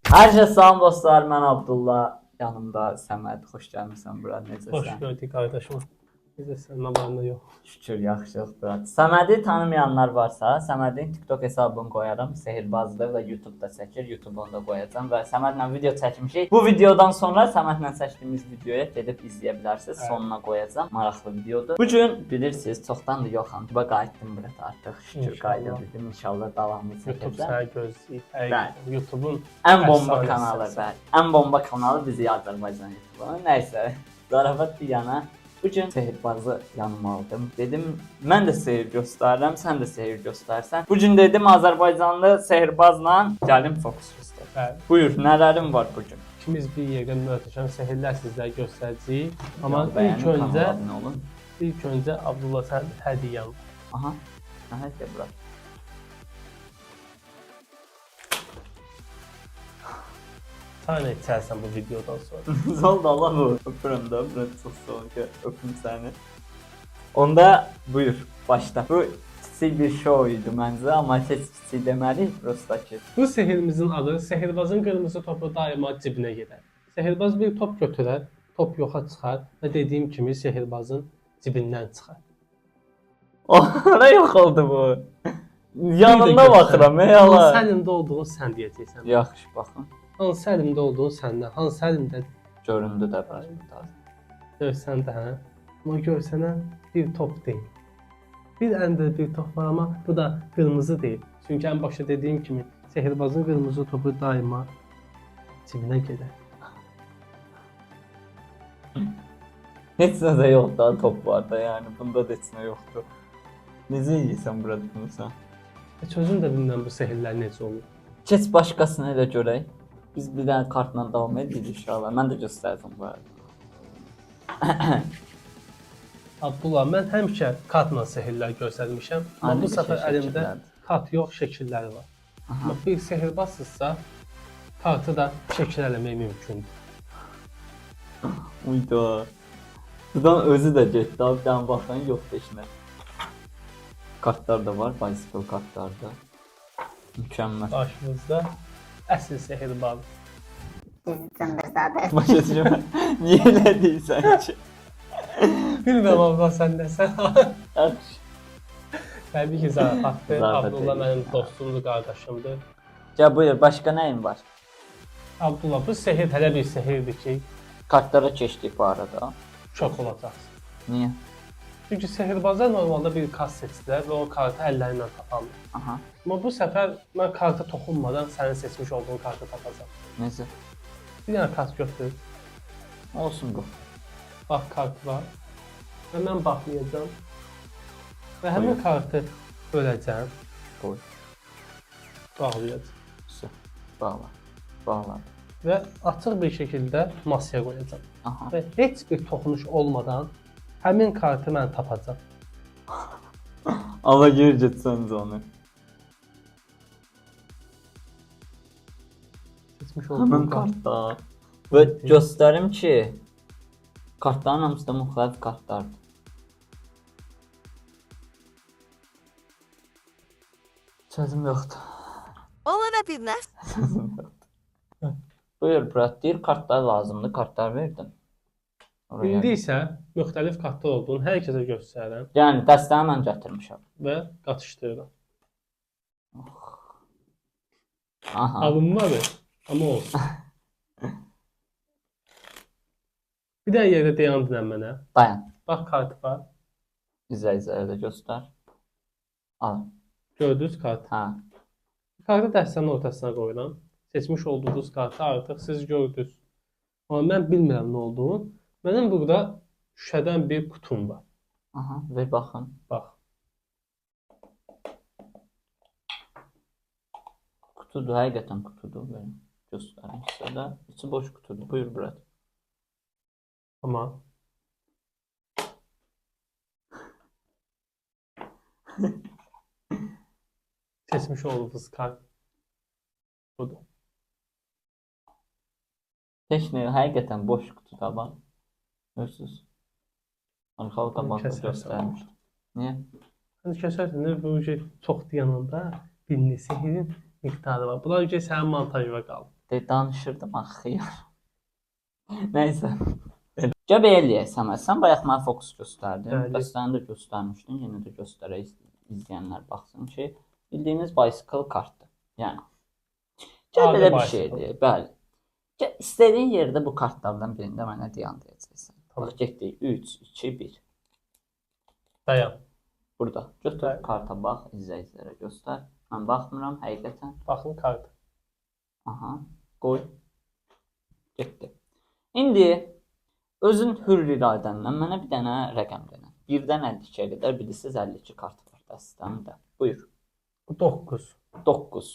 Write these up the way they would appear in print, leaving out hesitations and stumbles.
Hər kəs salam dostlar, mən Abdullah, yanımda Səməd. Xoş gəlmisən bura, necəsən? Xoş gördük qardaşım. Necəsən, nə var nə yox. Şükür, yaxşıyıq bura. Səmədi tanımayanlar varsa, Səmədin TikTok hesabını qoyaram. Sehirbazdır və YouTube-da çəkir. YouTube-onu da qoyacağam və Səmədlə video çəkmişik. Bu videodan sonra Səmədlə çəkdiyimiz videoya gedib izləyə bilərsiniz. Evet. Sonuna qoyacağam. Maraqlı videodur. Bu gün bilirsiniz, çoxdandır yoxam. YouTube'a qayıtdım bura artıq. Şükür İnşallah. qayıda bildim. İnşallah davamlı YouTube çəkəcəm. səni gözləyir. Həqiqətən YouTube-un Ən bomba əfsanəsi kanalı sən. bəli. Ən bomba kanalı bizi Azərbaycan YouTube-u. Nəysə, zarafat bir yana. Bu gün sehirbazı yanıma aldım. Dedim, mən də sehir göstərirəm, sən də sehir göstərsən. Bu gün dedim Azərbaycanlı sehirbazla gəlim fokus göstər. Bəli. Buyur, nələrim var bu gün? İkimiz bir yerdə möhtəşəm sehirlər sizlərə göstərəcəyik. Amma Ya, bəyənin, ilk öncə kanala abunə olun. ilk öncə Abdullah sən hədiyyən. Aha. Nə hədiyyə bura? Sən nə içərsən bu videodan sonra? Zol da Allah bu. Öpürəm də, bura çox sağ ol ki, öpüm səni. Onda buyur, başla. Bu kiçik bir şou idi məncə, amma heç kiçik deməliyik, prosta ki. Bu sehirimizin adı sehirbazın qırmızı topu daima cibinə gedər. Sehirbaz bir top götürər, top yoxa çıxar və dediyim kimi sehirbazın cibindən çıxar. Ora yox oldu bu. Yanında Bir də baxıram, ey Hansı Allah. əlimdə olduğunu sən deyəcəksən. Yaxşı, baxın. Hansı əlimdə olduğunu səndən, hansı əlimdə Göründü də bəli. görsən də, hə? Amma görsənə bir top deyil. Bir əlində bir top var, amma bu da qırmızı deyil. Çünki ən başda dediyim kimi sehirbazın qırmızı topu daima cibinə gedər. Heç nə də yox da top var da, yəni bunda da heç nə yoxdur. Necə yeyirsən burada bunu sən? Heç özüm də bilmirəm bu sehirlər necə olur. Keç başqasını elə görək. Biz bir dənə kartla davam edirik inşallah. Mən də göstərdim bu arada. Abdullah, mən həmişə kartla sehirlər göstərmişəm. Amma Ay, bu nə səfər qəşəng əlimdə şəkillərdir. kart yox, şəkilləri var. Aha. Amma bir sehirbazsızsa kartı da şəkil eləmək mümkündür. Uyda. Buradan özü də getdi. Abi, bir dənə baxın, yoxdur heç nə. Kartlar da var, bicycle kartlar da. Mükəmməl. Qarşımızda əsl sehirbaz. Bizi cındırzadı. Başa düşürəm. Niyə elə deyirsən ki? Bilmirəm Abdullah sən nəsən. Yaxşı. Təbii ki, zarafatdır. Zarafat Abdullah eləyir. mənim dostumdur, qardaşımdır. Gəl buyur, başqa nəyin var? Abdullah, bu sehir hələ bir sehirdir ki, Kartlara keçdik bu arada. şok olacaqsın. Niyə? Çünki sehirbazlar normalda bir kart seçdilər və o kartı əlləri ilə taparlar. Aha. Amma bu səfər mən karta toxunmadan sənin seçmiş olduğun kartı tapacağam. Necə? Bir dənə kart götür. Olsun bu. Bax kart var. Və mən baxmayacağam. Və həmin Buyur. kartı böləcəm, Qoy. bağlayacağam. Su. Bağla. Bağla. Və açıq bir şəkildə masaya qoyacağam. Aha. Və heç bir toxunuş olmadan həmin kartı mən tapacağam. Allah geri getsəniz onu. Seçmiş olduğum Həmin kart. kartlar. Və göstərim ki, kartların hamısı da müxtəlif kartlardır. Sözüm yoxdur. Ola bilməz. Sözüm yoxdur. Buyur, brat, deyir kartlar lazımdır, kartlar verdim. Oraya. İndi isə müxtəlif kartlar olduğunu hər kəsə göstərirəm Yəni dəstəni mən gətirmişəm. və qatışdırıram. Aha. Alınmadı, amma olsun. Bir dənə yerdə dayan dinən mənə. Dayan. Bax kartı var. İzlə, izlə, elə göstər. Al. Gördünüz kartı. Hə. Kartı dəstənin ortasına qoyuram. Seçmiş olduğunuz kartı artıq siz gördünüz. Amma mən bilmirəm nə olduğunu. Mənim burada şüşədən bir qutum var. Aha, ver baxın. Bax. Qutudur, həqiqətən qutudur. Belə göstərim sizə də. İçi boş qutudur. Buyur, brat. Amma seçmiş olduğunuz kart budur. Heç nə, həqiqətən boş qutu taban. Görürsüz. Arxalı qabaqda Kəsərsən. göstərmişdim. Niyə? Hani kəsərsən də bu şey çox dayananda bir sehirin miqdarı var. Bunlar ki sənin montajına qalır. De, danışırdım axı xiyar. Nəysə. Gəl belə eləyək Səməd. Sən bayaq mənə fokus göstərdin. Bəli. Dəstəni də göstərmişdin. Yenə də göstərək izləyənlər baxsın ki, bildiyimiz bicycle kartdır. Yəni gəl Adi belə bir bicycle. şey eləyək. Bəli. Gəl istədiyin yerdə bu kartlardan birində mənə dayan deyəcəksən. Tamam. Bax getdik. 3 2 1. Dayan. Burada. Götür Bəli. karta bax, izləyicilərə göstər. Mən baxmıram həqiqətən. Baxın kart. Aha, qoy. Getdi. İndi özün hürr iradənlə mənə bir dənə rəqəm denə. 1-dən 52-yə qədər bilirsiniz 52 kart var dəstəmdə. Buyur. 9. 9.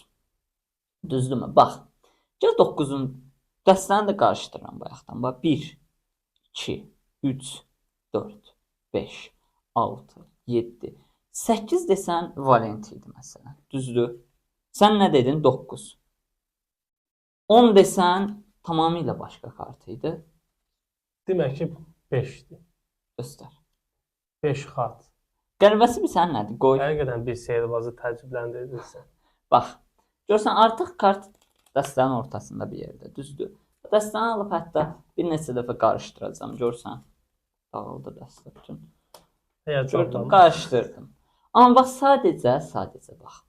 Düzdürmü? Bax. Gəl 9-un dəstəni də qarışdırıram bayaqdan. Bax 1 2 3 4 5 6 7 8 desən Valenti idi məsələn. Düzdür? Sən nə dedin? 9. 10 desən tamamilə başqa kart idi. Demək ki 5-dir. Göstər. 5 xat. Qərbəsi bir sən nədir? Qoy. Həqiqətən bir sehrbazı təəccübləndirdin sən. Bax. Görsən artıq kart dəstənin ortasında bir yerdə, düzdür? Dəstəni alıb hətta bir neçə dəfə qarışdıracağam, görsən. Dağıldı dəstə bütün. Gördüm, Həyəcanlandım. qarışdırdım. Amma bax sadəcə bax.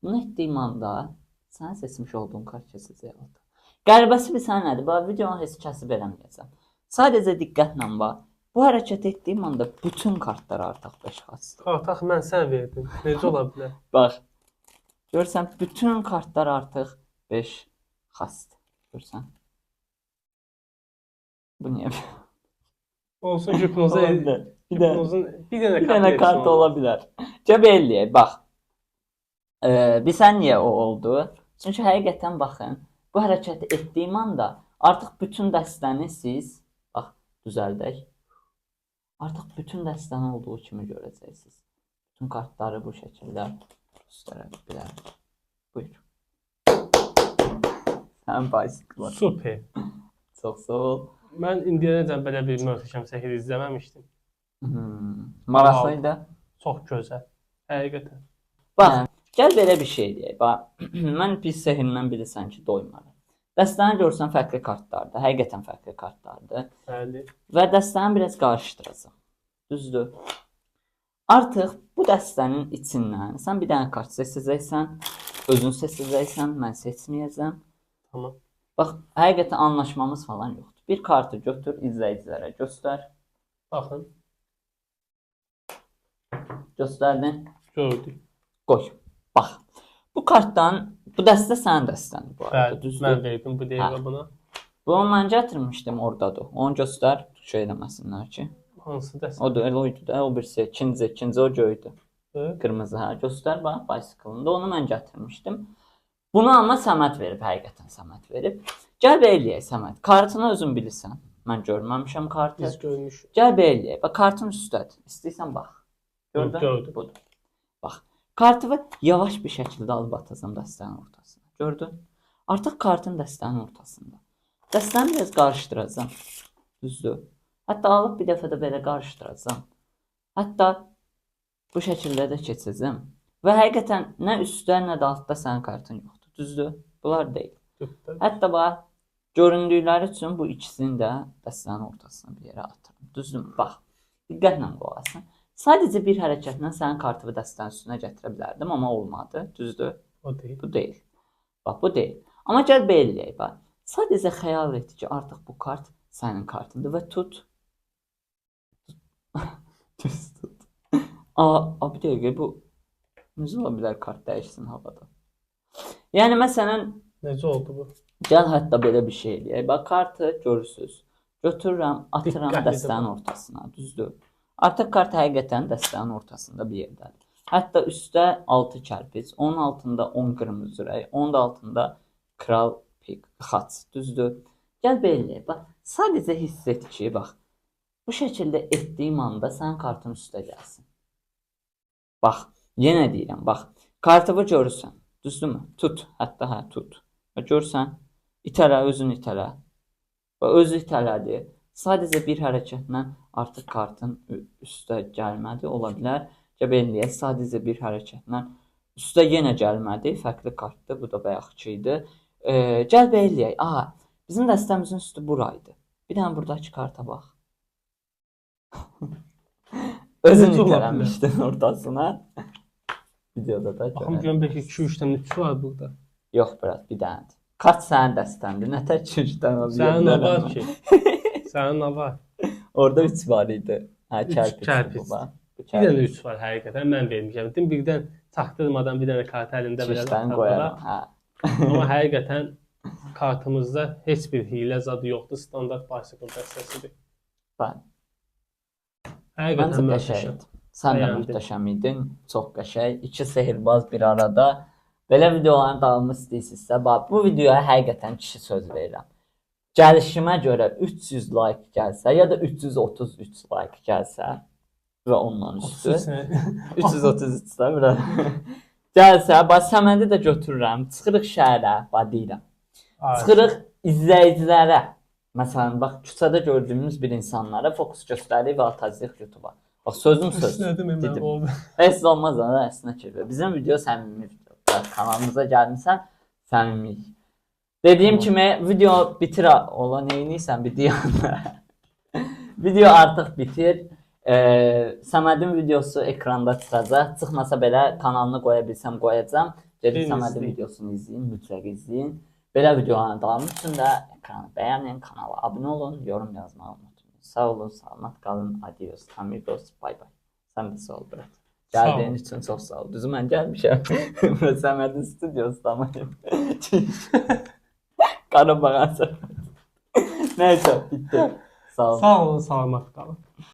Bunu etdiyim anda sənin seçmiş olduğun kart keçəcək alta. Qəribəsi bir sən nədir? Bax videonu heç kəsib eləməyəcəm. Sadəcə diqqətlə bax. Bu hərəkət etdiyim anda bütün kartlar artıq 5 xaçdır. Kart axı mən sənə verdim. Necə ola bilər? Bax. Görsən bütün kartlar artıq 5 xasdır. Görsən. Bu niyə? Olsun hipnoza Ola bilər. Bir də hipnozun bir dənə bir dənə kart versin ola bilər. Gəl belə eləyək, bax. Bilsən niyə o oldu? Çünki həqiqətən baxın, bu hərəkəti etdiyim anda artıq bütün dəstəni siz bax düzəldək. Artıq bütün dəstəni olduğu kimi görəcəksiniz. Bütün kartları bu şəkildə göstərə bilərəm. Buyur. Sən bicycle. Super. Çox sağ ol. Mən indiyənəcən belə bir möhtəşəm sehir izləməmişdim. Maraqlı idi. Çox gözəl. Həqiqətən. Bax, gəl belə bir şey deyək. Bax, mən pis sehrindən bilirsən ki, doymaram. Dəstəni görsən fərqli kartlardır. Həqiqətən fərqli kartlardır. Bəli. Və dəstəni biraz qarışdıracağam. Düzdür? Artıq bu dəstənin içindən sən bir dənə kart seçəcəksən, özün seçəcəksən, mən seçməyəcəm. Tamam. Bax, həqiqətən anlaşmamız falan yoxdur. Bir kartı götür, izləyicilərə göstər. Baxın, Göstərdin. gördük. Qoy. Bax. Bu kartdan, bu dəstə sənin dəstəndir bu arada, Bəli, düzdür? mən verdim bu dəqiqə Hə. buna. Bunu mən gətirmişdim, ordadır. Onu göstər, şey eləməsinlər ki. Hansı dəstə? Odur, elə o idi də, o birisi, ikinci o göydü. Qırmızı, hə, göstər bax, bicycle-ında onu mən gətirmişdim. Bunu amma Səməd verib, həqiqətən Səməd verib. Gəl belə eləyək Səməd. Kartını özün bilirsən. Mən görməmişəm kartı. Biz görmüşük. Gəl belə eləyək. Bax, kartın üstədir. İstəyirsən bax. Gördün? Gördüm. Budur. Bax, kartı yavaş bir şəkildə alıb atacağam dəstənin ortasına. Gördün? Artıq kartın dəstənin ortasında. Dəstəni biraz qarışdıracağam. Düzdür? Hətta alıb bir dəfə də belə qarışdıracağam. Hətta bu şəkildə də keçəcəm. Və həqiqətən nə üstdə, nə də altda sənin kartın yoxdur. Düzdür? Bunlar deyil. Düzdür. Hətta bax, göründükləri üçün bu ikisini də dəstənin ortasına bir yerə atıram. Düzdürmü? Bax, diqqətlə qulaq asın. Sadəcə bir hərəkətlə sənin kartını dəstənin üstünə gətirə bilərdim, amma olmadı. Düzdür? O deyil. Bu deyil. Bax, bu deyil. Amma gəl belə eləyək, bax. Sadəcə xəyal et ki, artıq bu kart sənin kartındır və tut. Düz tut. Aa, bir dəqiqə, bu necə ola bilər kart dəyişsin havada? Yəni məsələn, Necə oldu bu? gəl hətta belə bir şey eləyək. Bax, kartı görürsüz. Götürürəm, atıram Diqqətli də dəstənin ortasına, düzdür? Artıq kart həqiqətən dəstənin ortasında bir yerdədir. Hətta üstdə 6 kərpic, onun altında 10 qırmızı ürək, onun da altında kral pik, xaç, düzdür? Gəl belə eləyək. Bax, sadəcə hiss et ki, bax, bu şəkildə etdiyim anda sənin kartın üstə gəlsin. Bax, yenə deyirəm, bax, kartımı görürsən, düzdürmü? Tut, hətta hə, tut. Və görürsən, itələ, özün itələ. Və özü itələdi. Sadəcə bir hərəkətlə artıq kartın üstə gəlmədi, ola bilər. Gəl belə eləyək, sadəcə bir hərəkətlə üstə yenə gəlmədi. Fərqli kartdır, bu da bayaqçı idi. Gəl belə eləyək. Aha, bizim dəstəmizin üstü buraydı. Bir dənə buradakı karta bax. Özün Necə ola bilər? itələmişdin ortasına. Videoda da Baxım görək. görüm bəlkə 2-3 dənə 3 var burada. Yox, brat, bir dənədir. Kart sənin dəstəndir. Nə tək 3 dənə ola Sənin nə bilər var amma. ki? Sənin nə var? Orada 3 var idi. Hə, Üç kərpiç bu kərpiç. bax. Bu Bir dənə kərpiç. 3 var həqiqətən. Mən vermişəm. Dedim birdən çaktırmadan bir dənə kart əlində belə 3 dənə atar qoyaram. Hə. Amma həqiqətən kartımızda heç bir hiylə zadı yoxdur. Standart bicycle dəstəsidir. Bəli. Həqiqətən Məncə möhtəşəm. qəşəngdir. Sən də Bəyəndim. möhtəşəm idin. Çox qəşəng. İki sehirbaz bir arada. Belə videoların davamını istəyirsinizsə, bax bu videoya həqiqətən kişi söz verirəm. Gəlişimə görə 300 like gəlsə ya da 333 like gəlsə və ondan üstü. 333 də biraz. Gəlsə, bax Səmədi də götürürəm. Çıxırıq şəhərə, bax deyirəm. Çıxırıq izləyicilərə. Məsələn, bax küçədə gördüyümüz bir insanlara fokus göstəririk və atacağıq YouTube-a. Bax sözüm söz. Əsnədim mən Dedim. o. Heç olmaz da əslində ki. Bizim video səmimi video. Bax, kanalımıza gəlmisən, səmimiyik. Dediyim kimi video bitir ola neyniysən bir deyəndə. Video artıq bitir. Səmədin videosu ekranda çıxacaq. Çıxmasa belə kanalını qoya bilsəm qoyacağam. Gedib Gelin Səmədin izləyin. videosunu izləyin, mütləq izləyin. Belə videoların davamı üçün də ekranı bəyənin, kanala abunə olun, yorum yazmağı unutmayın. Sağ olun, salamat qalın. Adios, amigos, bye bye. Sən də sağ ol, brat. Sağ ol. Gəldiyin üçün çox sağ ol. Düzü mən gəlmişəm. Səmədin studiosundayım. Qarabağ Azərbaycan. Nəysə, bitdi. Sağ ol. Sağ olun, salamat qalın.